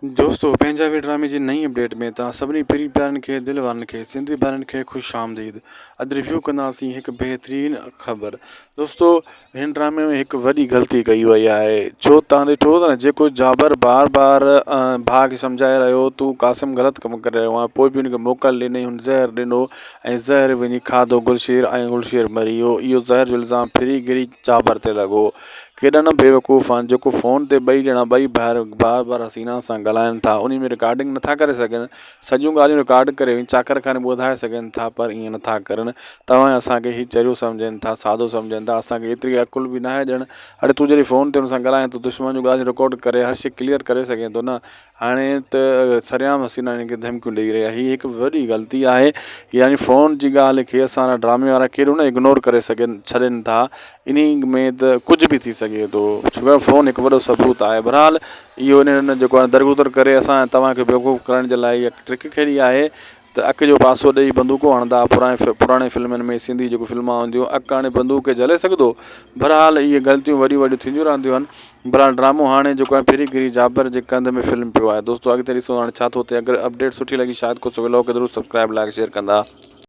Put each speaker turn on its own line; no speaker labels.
دوستو پنهنجا وي ڊرامي جي نئين اپڊيٽ ۾ توهان سڀني پرين پيارن کي دل وارن کي سنڌي ڀائرن کي خوش آمديد اڄ ريويو ڪنداسين هڪ بهترين خبر دوستو هن ڊرامي ۾ هڪ وڏي غلطي ڪئي وئي آهي ڇو توهان ڏٺو ته جيڪو جابر بار بار ڀاء کي سمجهائي رهيو تون قاسم غلط ڪم ڪري رهيو آهين پوء به هن کي موڪل ڏني هن زهر ڏنو ۽ زهر وڃي کاڌو گلشير ۽ گلشير مري ويو اهو زهر جو الزام ڦري گهري جابر تي لڳو ڪيڏا نه بيوقوف آهن جيڪو فون تي ٻئي ڄڻا ٻئي ڀائر بار بار حسينا سان ڳالهائن ٿا انهي ۾ رڪارڊنگ نٿا ڪري سگهن سڄيون ڳالهيون رڪارڊ ڪري چاڪر خان ٻڌائي سگهن ٿا پر ائين نٿا ڪرن توهان اسان کي هي چريو سمجهن ٿا سادو سمجهن ٿا اسان کي ايتري عقل به ناهي ڄڻ اڙي تون جڏهن فون تي ان سان ڳالهائين ٿو دشمن جون ڳالهيون رڪارڊ ڪري هر شي ڪليئر ڪري سگهين ٿو نه هاڻي ته سرعام حسينا هن کي ڌمڪيون ڏئي رهي آهي هي هڪ وڏي غلطي آهي يعني فون جي ڳالهه کي اسان جا ڊرامي وارا ڪيڏو نه اگنور ڪري سگهن ڇڏين ٿا انهي ۾ ته ڪجهه به ٿي سگهي ٿو ڇو ته فون هڪ وڏو ثبوت آهي بهرحال اهو انهن جيڪو آهي درگذر ڪري اسان توهان کي بيوقوف ڪرڻ جي لاء اها ٽرڪ کيڏي آهي ته اک جو پاسو ڏئي بندوقون هڻندا پراڻي پراڻي فلمن ۾ سنڌي جيڪو فلما هونديون اک هڻي بندوق کي جهلي سگهندو بهرحال اهي غلطيون وڏيون وڏيون ٿينديون رهنديون آهن بهرحال ڊرامو هاڻي جيڪو آهي ڦري گهري جابر جي ڪنڌ ۾ فلم پيو آهي دوستو اڳتي ڏسو هاڻي ڇا ٿو ٿئي اگر اپڊيٽ سٺي لڳي شايد ڪجهه ولاگ کي ضرور سبسڪرائب لائڪ شيئر ڪندا.